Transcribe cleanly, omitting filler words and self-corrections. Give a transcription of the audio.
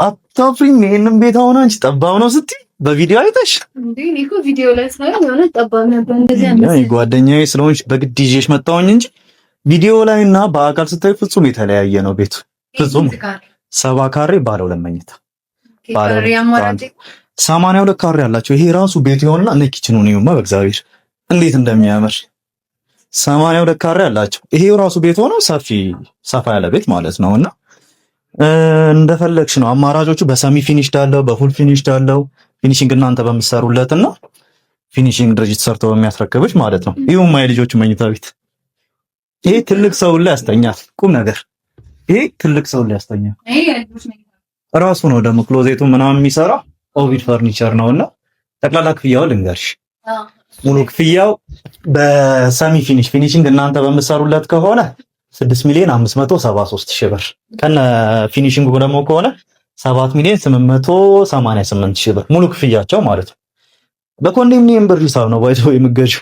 አታፍሪም? ይሄንን ቤት አሁን አንቺ ጠባብ ነው ስትይ በቪዲዮ አይተሽ እንዴ? እኔ እኮ ቪዲዮ ላይ ሳይሆን የሆነ ጠባብ ነበር እንደዚህ አልመሰለኝም። ጓደኛዬ ስለሆንሽ በግድ ይዤሽ መጣሁኝ እንጂ ቪዲዮ ላይ እና በአካል ስታይ ፍጹም የተለያየ ነው ቤቱ። ፍጹም 70 ካሬ ባለ ሁለት መኝታ፣ 82 ካሬ አላቸው። ይሄ ራሱ ቤቱ ይሆንና እነ kitchen ኑ ነው፣ በእግዚአብሔር እንዴት እንደሚያምር። 82 ካሬ አላቸው። ይሄ ራሱ ቤት ሆኖ ሰፊ ሰፋ ያለ ቤት ማለት ነውና እንደፈለግሽ ነው። አማራጮቹ በ semi finished አለው፣ በ full finished አለው። Finishing እናንተ በምትሰሩለትና finishing ድርጅት ሰርቶ በሚያስረክብሽ ማለት ነው። ይሁማ የልጆቹ መኝታ ቤት፣ ይሄ ትልቅ ሰው ላይ ያስተኛል። ቁም ነገር ይሄ ትልቅ ሰው ላይ ያስተኛል። ራሱ ነው ደግሞ closet ኡ ምናምን የሚሰራ ኦቪድ ፈርኒቸር ነውና ጠቅላላ ክፍያው ልንገርሽ፣ ሙሉ ክፍያው በ semi finish፣ finishing እናንተ በምትሰሩለት ከሆነ 6 ሚሊዮን 573 ሺህ ብር፣ ከነ finishing ደግሞ ከሆነ 7 ሚሊዮን 888 ሺህ ብር ሙሉ ክፍያቸው ማለት ነው። በኮንዶሚኒየም ብር ሂሳብ ነው ባይዘው የምገዢው።